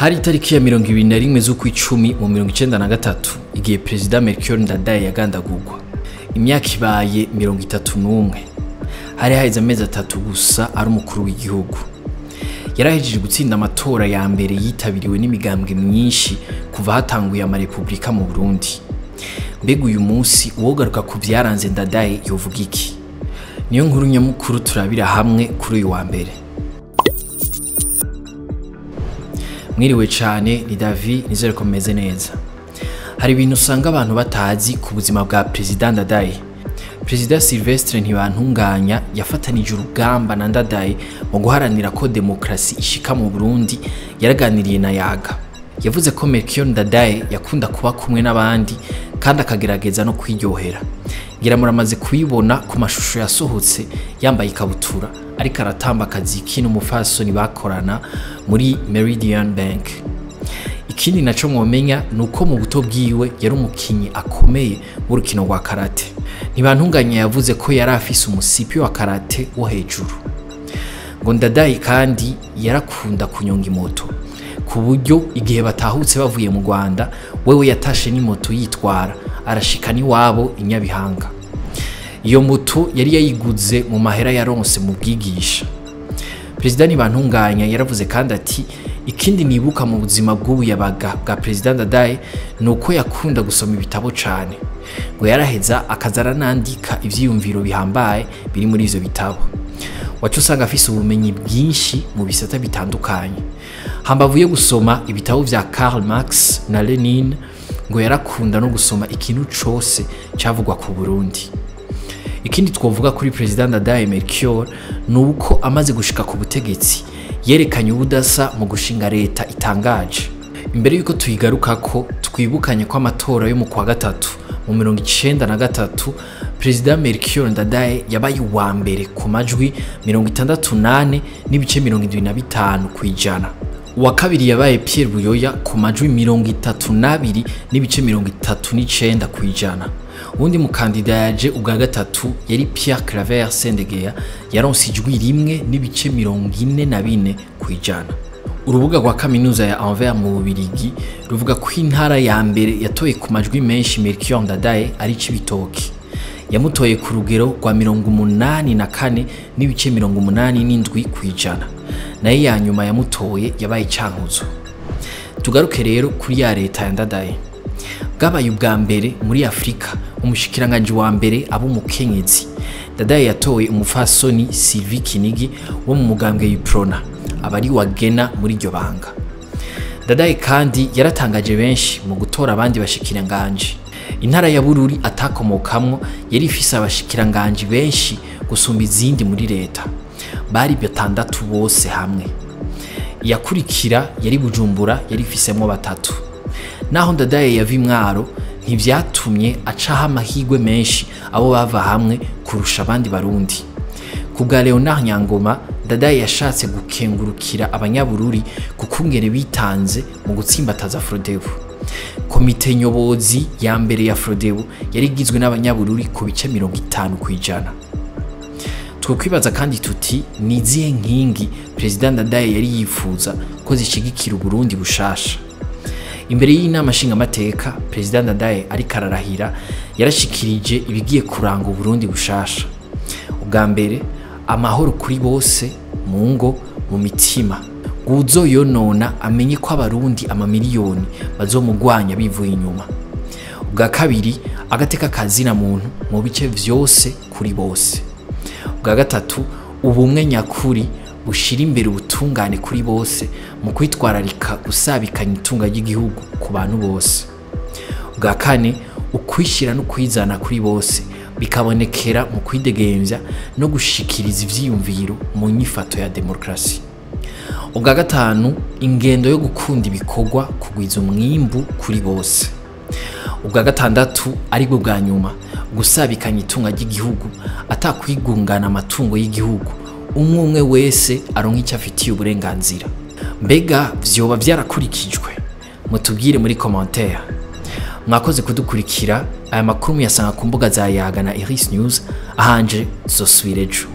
Hari itariki ya 21 z'ukwicumi mu 1993 igihe Perezida Melchior Ndadaye yagandagurwa. Imyaka ibaye 31. Hari haheze amezi 3 gusa ari umukuru w'igihugu. Yarahejeje gutsinda amatora ya mbere yitabiriwe n'imigambwe myinshi kuva hatanguye amarepublika mu Burundi. Mbega uyu munsi uwogaruka ku vyaranze Ndadaye yovuga iki? Niyo nkuru nyamukuru turabira hamwe kuri uyu wa mbere. Mwiriwe cyane, ni Davi, nizere ko meze neza. Hari ibintu usanga abantu batazi ku buzima bwa Perezida Ndadaye. Perezida Sylvestre Ntibantunganya yafatanije urugamba na Ndadaye mu guharanira ko demokrasi ishika mu Burundi. Yaraganiriye na Yaga. Yavuze ko Melchior Ndadaye yakunda kuba kumwe n'abandi kandi akagerageza no kwiryohera. Ngira muramaze kuyibona ku mashusho yasohotse yambaye ikabutura ariko aratamba akaziki n'umufasoni bakorana muri Meridian Bank. Ikindi naco mwomenya nuko mu buto bwiwe yari umukinyi akomeye mu rukino rwa karate. Ntibantunganya yavuze ko yari afise umusipi wa karate wo hejuru. Ngo Ndadaye kandi yarakunda kunyonga imoto, ku buryo igihe batahutse bavuye mu Rwanda wewe yatashe n'imoto yitwara arashika n'iwabo i Nyabihanga. Iyo moto yari yayiguze mu mahera yaronse mu bwigisha. Perezida Ntibantunganya yaravuze kandi ati ikindi nibuka mu buzima bw'ubuyabaga bwa Perezida Ndadaye nuko yakunda gusoma ibitabo cane. Ngo yaraheza akaza aranandika ivyiyumviro bihambaye biri muri ivyo bitabo. Wacu usanga afise ubumenyi bwinshi mu bisata bitandukanye. Hambavu yo gusoma ibitabo vya Karl Marx na Lenin, ngo yarakunda no gusoma ikintu cose cavugwa ku Burundi. Ikindi twovuga kuri Perezida Ndadaye Melchior nuko amaze gushika ku butegetsi yerekanye ubudasa mu gushinga leta itangaje. Imbere yuko tuyigarukako, twibukanye ko amatora yo mu kwa gatatu mu 1993 Perezida Melchior Ndadaye yabaye uwa mbere ku majwi 68.75 kw'ijana. Uwa kabiri yabaye Pierre Buyoya ku majwi 32.39 kw'ijana. Uwundi mukandida yaje ubwa gatatu yari Pierre Claver Sendegea, yaronse ijwi 1.44 kw'ijana. Urubuga rwa kaminuza ya Anvers mu Bubirigi ruvuga ko intara ya mbere yatoye ku majwi menshi Melchior Ndadaye ari Cibitoke. Yamutoye ku rugero rwa 84.87 kw'ijana. Naye ya nyuma yamutoye yabaye Cankuzo. Tugaruke rero kuri ya leta ya Ndadaye. Bwabaye ubwa mbere muri Afrika umushikiranganje wa mbere abo umukenyezi. Ndadaye yatoye umufasoni Sylvie Kinigi wo mu mugambwe y'Uprona, abari wagena muri iryo banga. Ndadaye kandi yaratangaje benshi mu gutora abandi bashikiranganje. Intara ya Bururi atakomokamwo yari ifise abashikiranganje benshi gusumba izindi muri leta. Bari 6 bose hamwe. Iyakurikira yari Bujumbura yari ifisemwo 3. Naho Ndadaye yava Imwaro ntivyatumye acaho amahirwe menshi abo bava hamwe kurusha abandi Barundi. Kubwa Leonard Nyangoma, Ndadaye yashatse gukengurukira abanyabururi kukungene bitanze mu gutsimbataza Frodebu. Komite nyobozi ya mbere ya Frodebu yari igizwe n'abanyabururi ku bice 50 kw'ijana. Twokwibaza kandi tuti ni izihe nkingi Perezida Ndadaye yari yifuza ko zishigikira Uburundi bushasha. Imbere y'inama nshingamateka, Perezida Ndadaye ariko ararahira yarashikirije ibigiye kuranga Uburundi bushasha. Ubwa mbere, amahoro kuri bose mu ngo, mu mitima. Uwuzoyonona amenye ko abarundi amamiliyoni bazomugwanya bivuye inyuma. Ubwa kabiri, agateka kazina muntu mu bice vyose kuri bose. Ubwa gatatu, ubumwe nyakuri bushira imbere ubutungane kuri bose mu kwitwararika gusabikanya itunga ry'igihugu ku bantu bose. Ubwa kane, ukwishira no kwizana kuri bose bikabonekera mu kwidegemvya no gushikiriza ivyiyumviro mu nyifato ya demokrasi. Ubwa gatanu, ingendo yo gukunda ibikorwa kugwiza umwimbu kuri bose. Ubwa gatandatu aribwo bwa nyuma, gusabikanya itunga ry'igihugu atakwigungana amatungo y'igihugu, umwe umwe wese aronka icyo afitiye uburenganzira. Mbega vyoba vyarakurikijwe? Mutubwire muri commentaire. Mwakoze kudukurikira. Aya makuru muyasanga ku mbuga za Yaga na Iris News. Ahanje zosubira ejo.